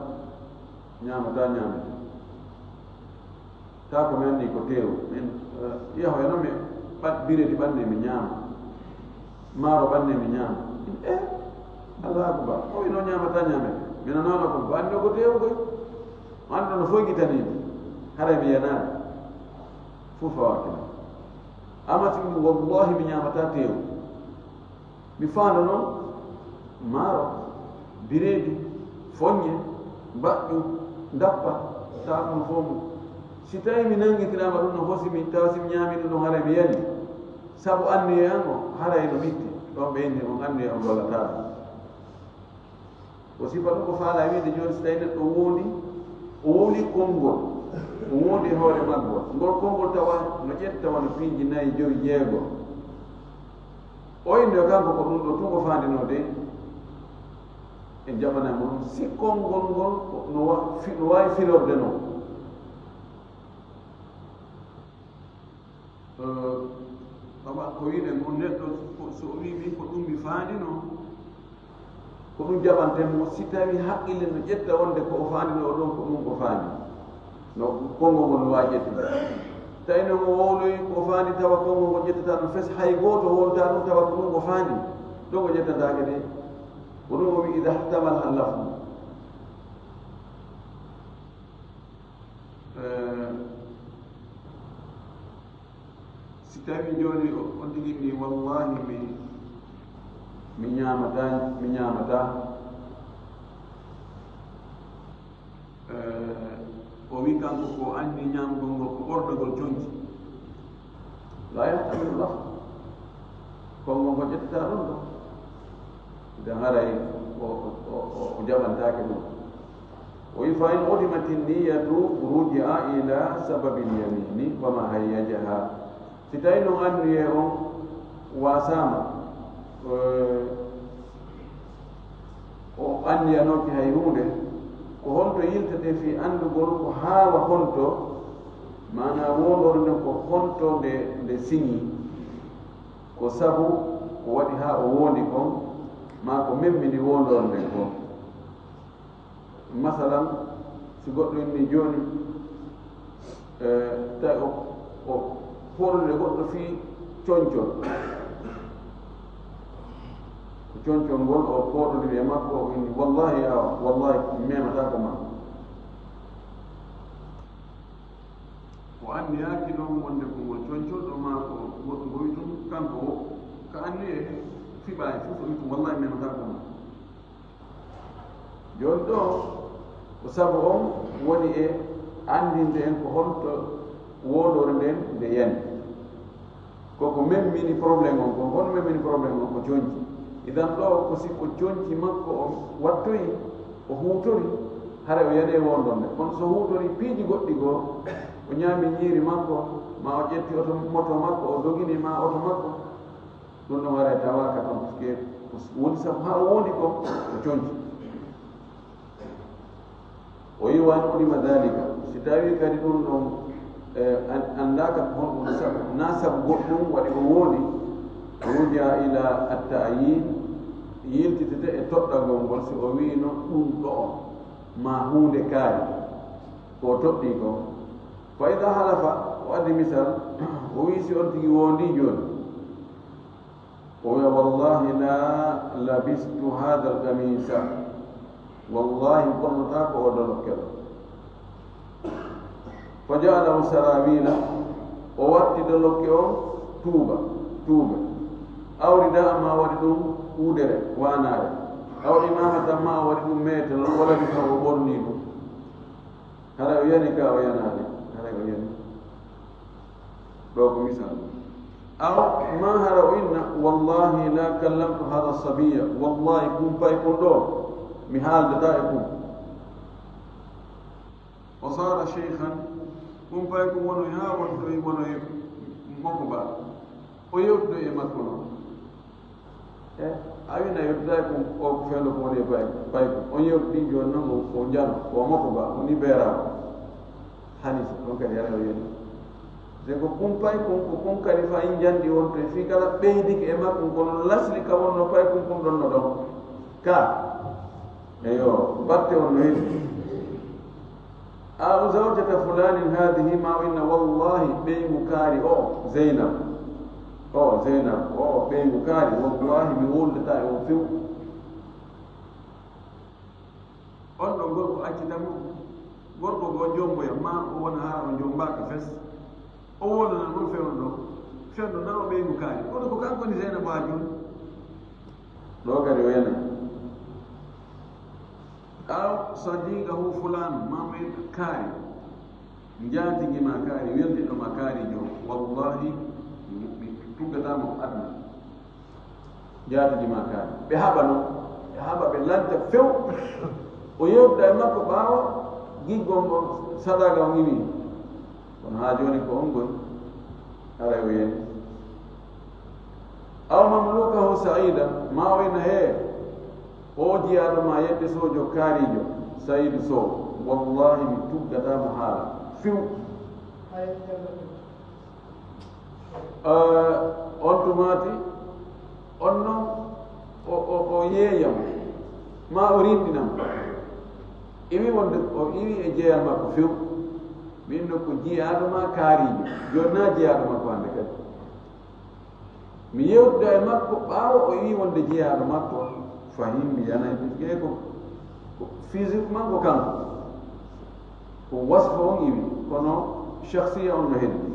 ñaamata, ñaamata. Taa ko mi anndi ko teewu. Min, eh, yahoyano mi ɓa-, biredi ɓanne mi ñaama. Maaro ɓanne mi ñaama. Eh, Allahu akbar. O ino ñaamata, ñaamata. Mi nanaano ko, ko anndi ko teewu koy. Anndo no foygitanii mi. Haray mi yanaani. Fof fawaaki ma. Amma tigi ɗum, wallahi, mi ñaamataa teewu. Mi faanda non maaro, bireedi, foññe, mbaƴƴu, ndappa, taa ɗum fof mum. Si tawii mi nanngitiraama ɗum no hosi mi, tawa si mi ñaamii ɗum ɗon, haray mi yanii. Sabu anniya an on, haray no mitti. Ɗon ɓe inni on anniya on gollataa ɗum. O sifa ɗum ko faalaa wiide jooni, so tawii neɗɗo wondi, o wowli konngol, o wondi e hoore maggol. Ngol konngol tawa no ƴetta wano piiji nayi, jowi, jeego. O inni o kanko ko ɗum ɗo tun o faandinoo de, en jaɓanay mo ɗum. Si konngol ngol no wa-, fi-, no waawi firorde non. Eh, baba, ko wi'uɗen kon neɗɗo, ko, so o wi'i min ko ɗum mi faandinoo, ko ɗum jaɓanten mo, si tawii haqqille no ƴetta wonde ko o faandinoo ɗon, ko ɗum o faandi. No konngol ngol no waawi ƴettude. Tawi noon o wowloyi ko o faandi, tawa konngol ngol ƴettataa ɗum fes, hay gooto wowlataa ɗum, tawa ko ɗum o faandi, ɗum o ƴettataake de. Ko ɗum o wi'i, idaa ihtamala lafdu. Eh, Si tawii jooni o, on tigi mi, wallahi, mi, mi ñaamataa, mi ñaamataa. Eh, o wi'i kanko ko anndi ñaamgol ngol ko ɓornagol conci. Laa yahtamilu lafdu. Konngol ngol ƴettataa ɗum ɗo. Idan haray o, o, o, o jaɓantaake ɗum. O wi'i, fa in udimati niyatu ruji'a ila sababil yamini wa ma hayyajaha. Si tawii non anniya on waasaama, eh, o anniyanooki hay huunde, ko honto yiltetee fii anndugol ko haawa honto, maanaa wowloore nden ko honto nde, nde siñi, ko sabu ko waɗi haa o wondi kon, maa ko memmini wowloore nden kon. Masalan, si goɗɗo inni jooni, eh, tawi o, o fooɗodiri e goɗɗo fii concol. Ko concol ngol o fooɗodiri e makko, o inni, wallahi, a, wallahi, mi memataa ko ma. O anniyaaki ɗon wonde ko ngol concolɗo maa ko goɗɗum hoytum, kanko o, ka anniyee. Fiɓaani fof, o wi ɗum, "Wallahi, mi memataa ko ma." Jooni ɗo, ko sabu on woni e anndinde en ko honto woondoore nden nde yani. Ko ko memmini problème on, ko kono memmini problème on ko conci. Idan ɗo, ko si ko conci makko o wattoyi, o huutori, hara o yani e woondonde. Kono so huutori piiji goɗɗi goo, o ñaami ñiiri makko, ma o ƴetti oto, moto makko, o dogini ma oto makko, ɗum ɗon haray tawaaka toon, parce que ko woni sabu haa o wondi ko, ko conci. O yi wa in ulima dhalika, si tawi kadi ɗum ɗon, eh, an-, anndaaka ko honɗum sabu, na sabu goɗɗum waɗi o wondi, rujia ila at-ta'yin, yiltitete e toɗɗagol ngol, si o wiino ɗum ɗo ma huunde kaari, ko o toɗɗii ko. Fa idha halafa, o addi misal, o wi si on tigi wondi jooni, o wiya, "Wallahi la labistu hadha al-qamisa." Wallahi, ɓornotaako o dolokke ɗo. Fa ja'alahu sarawila, o watti dolokke on tuuba, tuuba. Aw rida'an, ma waɗi ɗum uudere, waanaare. Aw imamatan, ma o waɗi ɗum meetel, wala bi o ɓorni ɗum. Hara o yani ka o yanaade, hara o yani. Ɗo ko misal. Aw ma hara o inna, "Wallahi la kallamtu hadha sabiya." Wallahi, kumpay ko ɗo, mi haaldata e kum. O sara sheikhan, kumpay ko wono haa wontoy wono e moko ba. O yewtoy e makko non. E, a wina yewtudaay ko o ko fewndo ko woni e pay, pay ko. On yewtudi jooni non ko, ko njano, ko moko ba, o ni beera. Hani so ɗon kadi yara o yoni. Se ko kumpay kon, ko kon kadi fa in jandi wonto e fii kala ɓeydike e makko, kono lasli ka wonno pay kon, kon ɗon no ɗon. Ka. Eyo, batte on no hedi. Aw zawjata fulanin hadihi, ma o inna, "Wallahi, ɓeyngu kaari o, Zeynab. O, Zeynab, o, ɓeyngu kaari, wallahi, mi wowlata e on few." On ɗo gorko accita mo, gorko goo jomboya, ma o wona hara o jombaaka fes. O wonana ɗum fewndo, fewndo na o ɓeyngu kaari. Kono ko kanko ni Zeynab haa jooni. Ɗo kadi o yana. Aw sadiqahu fulan, ma men kaari. Njaatigi ma kaari, weldiɗo ma kaari jo. Wallahi, mi, mi tuggataa mo aduna. Njaatigi ma kaari. Ɓe haɓa non. Ɓe haɓa ɓe lanta few. O yewtida e makko ɓaawo giggol ngol sadaka o ngiwi. Kono haa jooni ko on ngol. Haray o yani. Aw mamlukahu Saida, ma o ina he, o jiyaaɗo ma yedde sojo kaarijo, Saidu Sow, wallahi mi tuggata mo haala. Fiw. Eh, on tumaati, on non, o, o, o yeeyam, ma o rinɗinam. Iwi wonde, o iwi e jeeyal makko fiw. Min no ko jiyaaɗo ma kaarijo, jonna jiyaaɗo makko hande kadi. Mi yewtida e makko ɓaawo o iwi wonde jiyaaɗo makko, fahin mi yanay ɗum. Ƴeew ko, ko physiquement ko kanko. Ko wasfa on iwi, kono shakhsiya on no heddi.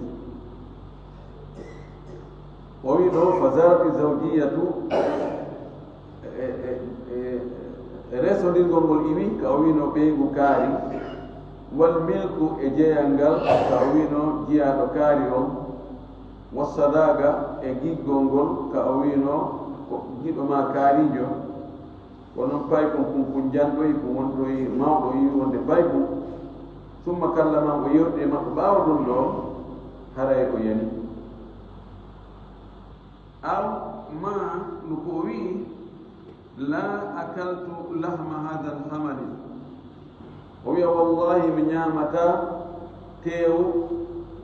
O wi ɗo, "Fa zarati zawjiyatu", e, e, e, e resondirgol ngol iwi, ka o wino ɓeyngu kaari, "wal milku", e jeeyal ngal, ka o wino jiyaaɗo kaari on, "wa sadaga", e giggol ngol, ka o wino ko giɗo ma kaarijo, ko non paykun kun, kun janɗoyi, kun wonɗoyi mawɗo, o iwi wonde paykun. Summa kallama, o yewti e maɓɓe ɓaawo ɗum ɗo, haray o yani. Aw ma, no ko o wi'i, "La akaltu lahma hadha al-hamali." O wi'a, "Wallahi, mi ñaamataa teewu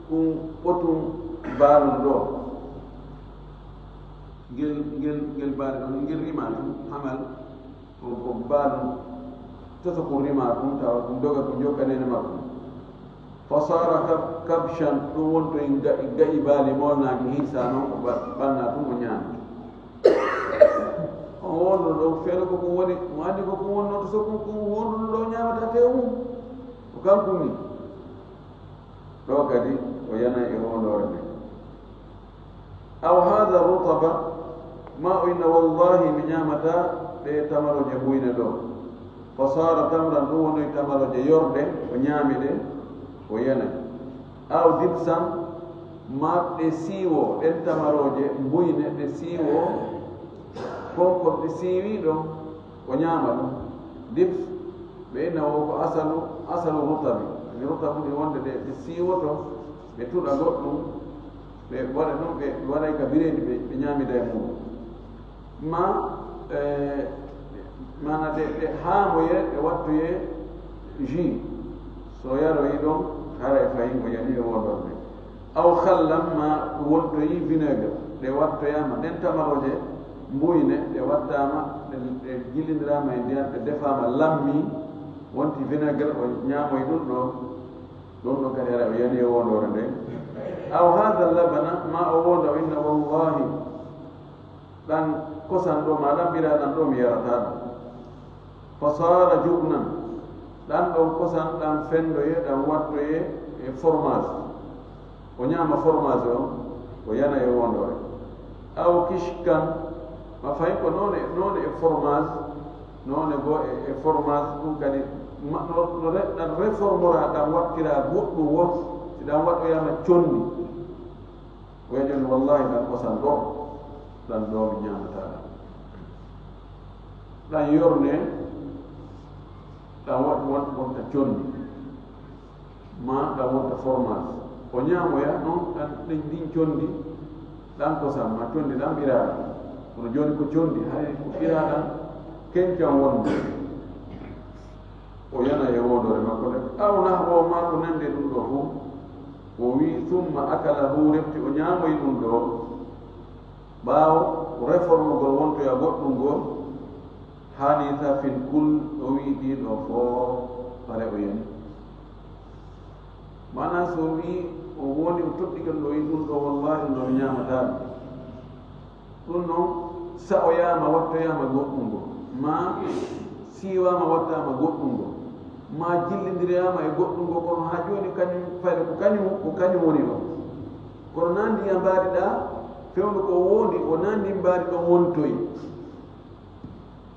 ɗum ɓotum baalun ɗo." Ngel, ngel, ngel baali ɗon, ngel rima ɗum, hamal, ko, ko baalun, toto ko rima ɗum, tawa ɗum doga ko jokkanene makko. Fasara kab-, kabshan, ɗum wonto en ga-, ga'i baali molnaaki hinsa noon, ko ba-, ɓanna ɗum o ñaami. On wonno ɗo feere ko ɗum woni, mo anndi ko ɗum wonno to sokku, ɗum wonno ɗo ñaamata teewu mum. Ko kanko ni. Ɗo kadi o yanay e wondoore nde. Aw hada rutaba, Ma o inna, wallahi, mi ñaamataa ɗe tamarooje mbuyne ɗo. Fa saara tamran, ɗum wonoyi tamarooje yorɗe, o ñaami ɗe, o yanay. Aw dibsan, ma ɗe siiwo, ɗen tamarooje mbuyne, ɗe siiwo, kon ko ɗe siiwi ɗon, o ñaama ɗum. Dibs, ɓe inna o ko asalu, asalu rutabi. Ani rutabu ni wonde ɗe, ɗe siiwoto, ɓe tuɗa goɗɗum, ɓe waɗa ɗum, ɓe waɗay ka bireedi, ɓe, ɓe ñaamida e muɗum. Ma, e, maana ɗe, ɗe haamoye, ɗe wattoye jus. So yaroyi ɗon, haray fayin o yani e wondorde. Aw hallan, ma wontoyi vinaigre, ɗe wattoyaama, ɗen tamarooje mbuyne, ɗe wattaama, ɗe, ɗe jillindiraama e ndiyan, ɗe defaama lammi, wonti vinaigre, o ñaamoy ɗum ɗo, ɗum ɗo kadi haray o yani e wondore nden. Aw haada labana, ma o wonda, o inna, wallahi, ɗan kosan ɗo, ma ɗan ɓira ɗan ɗo, mi yarataa ɗum. Fa saara jubnan, ɗan ɗon kosan, ɗan fendoye, ɗan wattoye e fromage. O ñaama fromage on, o yana e wondore. Aw kishkan, ma fayin ko noone, noone e fromage, noone goo e, e fromage, ɗum kadi ma, no, no re-, ɗan reformora, ɗan wattira goɗɗum wo, si ɗan waɗoyama condi. O wi'a jooni, wallahi, ɗan kosan ɗo, ɗan ɗo mi ñaamataa ɗan. Ɗan yorne, ɗan wa-, won-, wonta condi, ma ɗan wonta fromage. O ñaamoya non ɗan, ɗin, ɗin condi, ɗan kosan ma condi ɗan ɓiraa ɗan. Kono jooni ko condi, hay ko ɓiraa ɗan, kencan wonde. O yana e wondore makko nde. Aw nahwa, ma ko nandi e ɗum ɗo fof. O wi'i, summa akalahu, refti o ñaamoyi ɗum ɗo. Ɓaawo reformugol wontoya goɗɗum ngol, hani safin kul, o wi'i ɗii ɗo fof, hare o yani. Maanaa so o wi'i, o wondi, o toɗɗike ɗum ɗo, o wi'i ɗum ɗo, wallahi, ɗum ɗo mi ñaamataa ɗum. Ɗum noon, sa'oyaama, wattoyaama goɗɗum ngo, maa siiwaama, wattaama goɗɗum ngo, maa jillindiraama e goɗɗum ngo, kono haa jooni kañum, fayda ko kañum, ko kañum woni ɗoon. Kono naa ndiyam mbaadi ɗaa, fewndo ko woondi, o naa ndin mbaadi ɗoon wontoyi.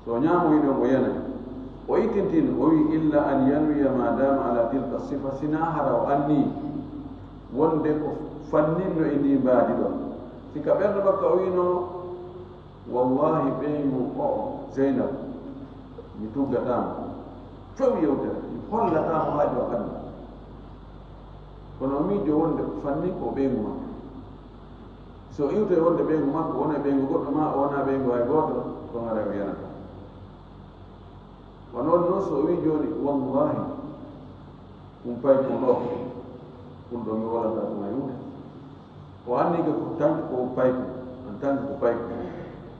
So o ñaamoyi ɗoon, o yanay. O ittintin, o wi'i, illa an yanwiya ma dama ala tilka sifa, sinaa hara o annii wonde ko fanninno e ndii mbaadi ɗoon. Si ka ɓernde makko o wi'no, wallahi, ɓeyngu o'o, Zeynab, mi tuggataa mo. Few yewtere, mi hollataa mo haa ƴoo aduna. Kono o miijo wonde ko fanni ko ɓeyngu makko. So iwtoy wonde ɓeyngu makko wona e ɓeyngu goɗɗo, maa o wona ɓeyngu hay gooto, ɗon haray o yanata. Wano on non, so o wi'i jooni, wallahi, ɗum paykun ɗo, ɗum ɗo mi wolata ɗum hay huunde. O annike ko tanki ko paykun, en tant que ko paykun.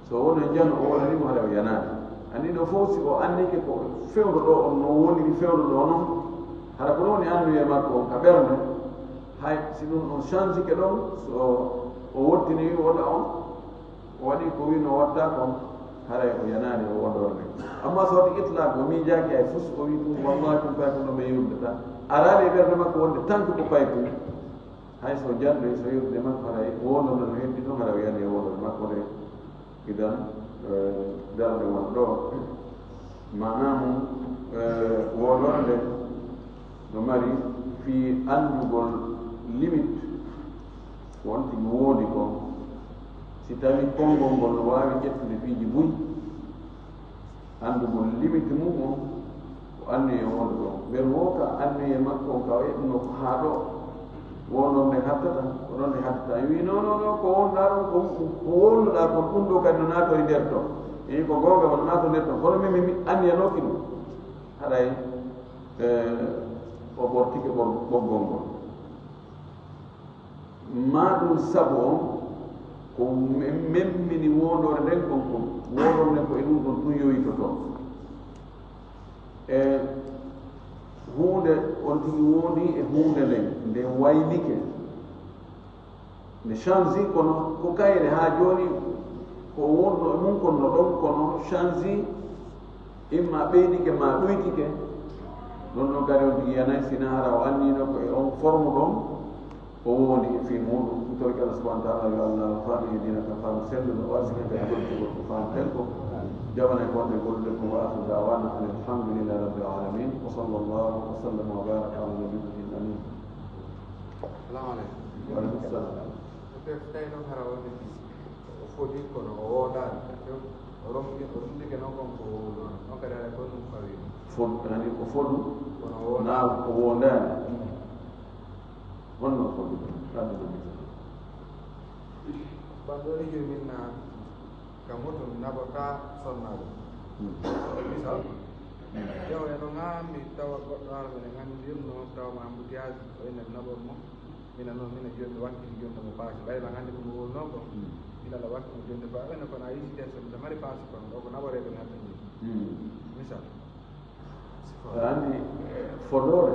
So wonno njano o wonani mo haray o yanaade. Anndi ɗo fof si o annike ko fewndo ɗo on no woniri fewndo ɗo non, hara ko ɗum woni anniye makko on ka ɓernde, hay si ɗum on changike ɗon, so o wottini wota on, o waɗi ko wi'no o watta kon, haray o yanaani o wondorde. Amma so waɗi itlaq, o miijaaki hay fus, o wi'i ɗum, wallahi, ɗum paykun ɗo mi yurmata. Araali e ɓernde makko wonde tanki ko paykun. Hay so janɗo, so yurde makko haray wondorde no heddi ɗum, haray o yani e wondorde makko nde. Idan, eh, darnde won ɗo. Maanaa mum, eh, wondorde no mari fii anndugol limite ko on tigi woodi kon. Si tawii konngol ngol no waawi ƴettude piiji buy, anndugol limite mum on, ko anniye wonde ɗon. Ɓen woo ka anniye makko on, ka o eɓno ko haa ɗo, woo ɗon nde hattata, ko ɗon nde hattata. En wii, non, non, non, ko wonɗaa ɗon, ko, ko wonɗaa kon, ɗum ɗo kadi no naatoo e nder ton. En wii, ko goonga, wano naatoo nder ton. Kono min, min, min anniyanooki ɗum. Haray, eh, o ɓortike ɓor-, ɓoggol ngol. Maa ɗum sabu on, ko men-, memmini wondore nden kon, ko wondore nden ko e ɗum ɗon tun yoytotoo. E huunde on tigi wondi e huunde nden, nde waylike, nde change, kono ko kayre haa jooni ko wonno e mum kon no ɗon, kono change, imma ɓeydike ma ɗuytike, ɗon ɗon kadi on tigi yanay, sina hara o annino ko e on forme ɗon, Ko wondi e fii muuɗum, mi torike Allah subhanahu wa ta'ala yo Allah faami e diina ka faamu selluɗo, o arsike kadi gollugol ko faamu tel ko, jaɓana e konde gollude ko. Wa akhiru da'wana anil hamdulillahi rabbil alamin. Wa sallallahu wa sallama wa baraka ala nabiyil amin. Salamu aleykum. Wa aleykum salam. Ko tawi noon hara wonde o fodi kono o wondaani. O rom-, o rumdike noon kon ko wowluno. Noon kadi haray ko ɗum fawii. Fod-, yani ko fodu? Kono o wondaani. Naa ko wondaani. Honno fodu? Hannde no mi tan. Banndori jomin na ka moto mi naɓotaa sonnaaɓe. Hmm. Misal, yaw e no ŋaami tawa goɗɗo hara mene ŋanndirno tawa ma embouteillage o ene naɓor mo. Mina noon, mina jooni mi wakkili jonta mo paasi. Ɓay lan hannde ko mo wowlunoo ko. Hmm. Mina la wakkili jonta paasi. Ɓay no kono a yii situation mi mari paasi kono ɗo ko naɓoreede mi hatta jooni. Hmm. Misal. A anndi, eh, fodoore,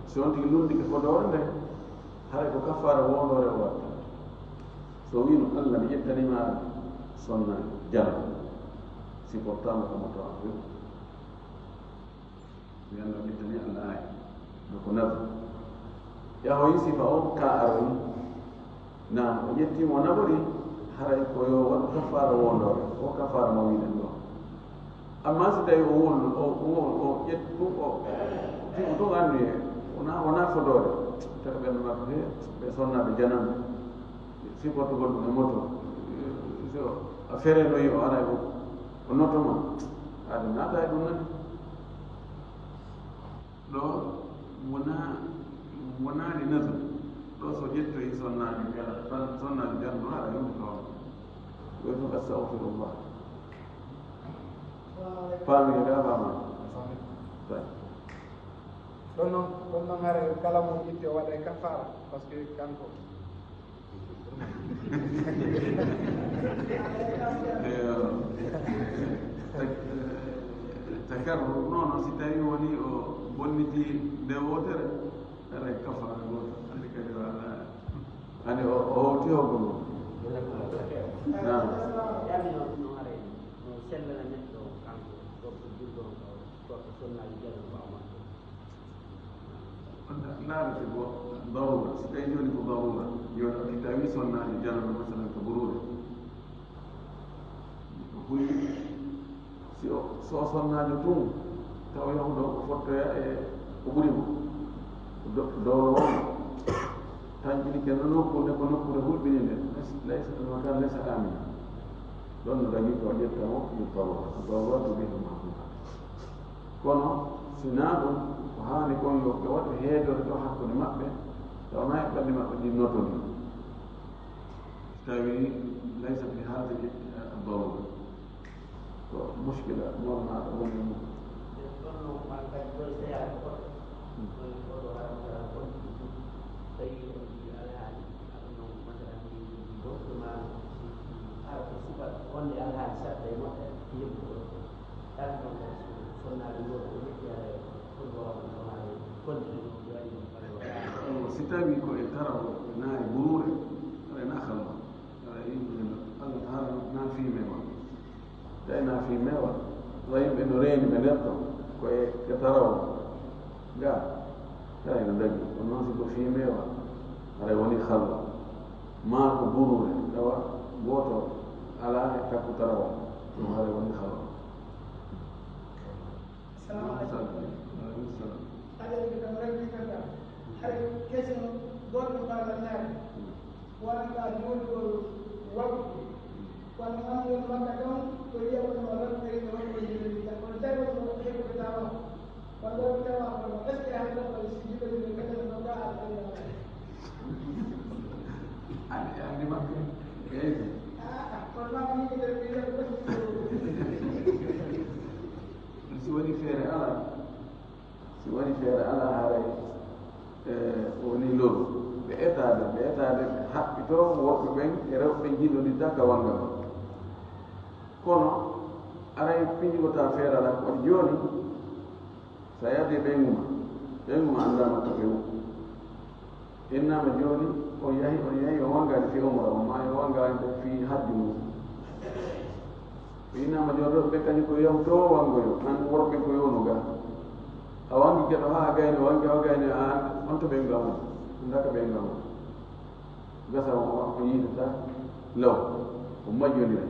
si on tigi lundike fodoore nde, haray ko kaffaara wondoore o watta. So wiino, "Allah, mi ƴettaniima sonna jana, si portama ko moto am few." Mi annda o ƴettani Allah aaya. No ko nabi. Yahoyi sifa o ka aroyi. Naam, o ƴettiimo o naɓori, haray ko yo waɗu kafaara wondoore. O kafaara mo wiɗen ɗo. Amma si tawi o won, o, o, o ƴetti ɗum, o, fiɓu ɗum anndi e, wona, wona fodoore. Tawi ɓen makko he, ɓe sonnaaɓe jananɓe. Supportugol ɗum e moto. So a ferenoyi o aray o, o noto ma. Aɗa naata e ɗum nani. Ɗo wona, wonaani nasu. Ɗo so ƴettoyi sonnaaji kala, tan sonnaaji janno haɗa yumma toon. Woy fof astahfirullah. Faami ka faama. Ɗon noon, ɗon noon hare kala mo ƴetti o waɗa e kafaara, parce que kanko. Eyo. Takarru noon, si tawi woni o bonniti nde wootere, aray kafaara gooto. Andi kadi wala. Andi o, o howti hoggo mum. Naam. Yami noon, no haray, no sellana neɗɗo kanko, gorko julɗo on, ko, ko sonnaaji jalo ko makko. Ndaarete ko darura, si tawi jooni ko darura, jooni o tawi sonnaaji janano, masalan, ko buruure. Ko hulɓi, si o, so o sonnaajo tun, taw yahuɗo o fottoya e ko ɓuri mo. Ko do-, dowlo o, tanƴinike no nokkuure, ko nokkuure hulɓininde, laysa, laysa, al makan laysa amina. Ɗon no dagi ko ƴetta mo, ɗum darura. Darura to bihi mahmud. Kono, si naa ɗum, ko haani kon yo ɓe waɗu heedorde ɗo hakkunde maɓɓe, tawa naa e ɓalli maɓɓe ɗin notonii. Tawi laysa fi haadihi darura. Ko muskila mornaaɗo woni e mum. Ɗum, si tawii ko e tarawal, ko naa e buruure, aray naa halma. Aray yimɓe no, Allah Taala no, naa fii meewal. Tawi naa fii meewal. Tawa yimɓe no reeni ɓe nder ɗon, ko e, e tarawal. Ga, tawi no dagi. Kono noon si ko fii meewal, aray woni halma. Maa ko buruure, tawa gooto alaa e takku tarawal. Ɗum aray woni halma. Salamu aleykum. Aleykum salam. Aɗa yiɗi kam raggi tan kam. Hari question goɗɗo mbaɗa naati. Wonata jooɗigol waktu. Kono am won makka kam ko yiya kono o raggi e waktu e yimɓe tan. Kono tawi ko heɓude tawa. Kono ɗo tawa kono est-ce que hay goɗɗo si jiɗo yimɓe kala no gaa a tawi. Andi, andi makko. Eyi. Ah, kono makko yimɓe tan ko yiya ko. Si woni feere alaa, si woni feere alaa haray, e, woni loru. Ɓe etaade, ɓe etaade, ɓe haɓɓitoo worɓe ɓen e rewɓe ɓen jinnondirta ka wannga ɗon. Kono aray piñugotaa feere alaa, ko waɗi jooni, so a yahdi e ɓeyngu ma, ɓeyngu ma anndaa makko few. Innaama jooni, on yahi, on yahi, on wanngaani fii umra on, maa on wanngaani ɗon fii hajju mum. Innaama jooni, rewɓe kañum ko yahutoo wanngoyo, an worɓe ko yowno gaa. A wanngi geɗo haa gayni, wanngi haa gayni, aan, on to ɓeyngu am on, on daka ɓeyngu am on. Gasa o yiidata law, o majjondira.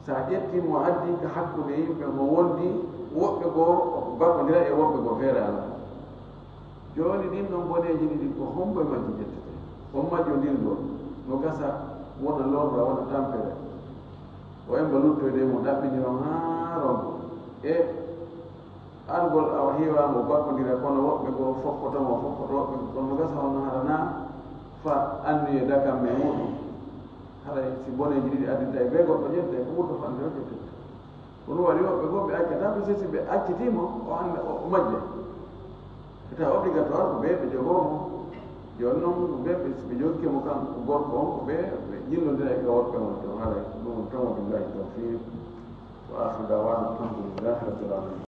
So a ƴettii mo addi ka hakkunde yimɓe, mo wondi woɓɓe goo bakkondira e woɓɓe goo feere alaa. Jooni ɗin ɗon boneeji ɗiɗi, ko hombo e majji ƴettete? On majjondirgol no gasa wona lorra, wona tampere. O emba luttoyde mo ɗaɓɓindiron haa ronko. E argol awa heewaango bakkondira, kono woɓɓe goo fokkoto mo, fokkoto woɓɓe goo, kono no gasa hono hara na fa anniye dakamme muɗum. Haray si boneeji ɗiɗi addinta e bee goɗɗo ƴette, ko ɓurɗo fanɗude o ƴettete. Ko ɗum waɗi woɓɓe goo ɓe accataa, ɓe sesi ɓe accitii mo, o annda o o majja. Ko tawa obligatoire ko ɓe ɓe jogoo mo. Jooni noon ko ɓe ɓe, si ɓe jogiike mo kan ko gorko on, ko ɓe ɓe jillondira e ka woɓɓe on to. Haray ɗum woni tan, wa billahi tawfiq. Wa akhiru da'wana alhamdulillahi rabbil alamin.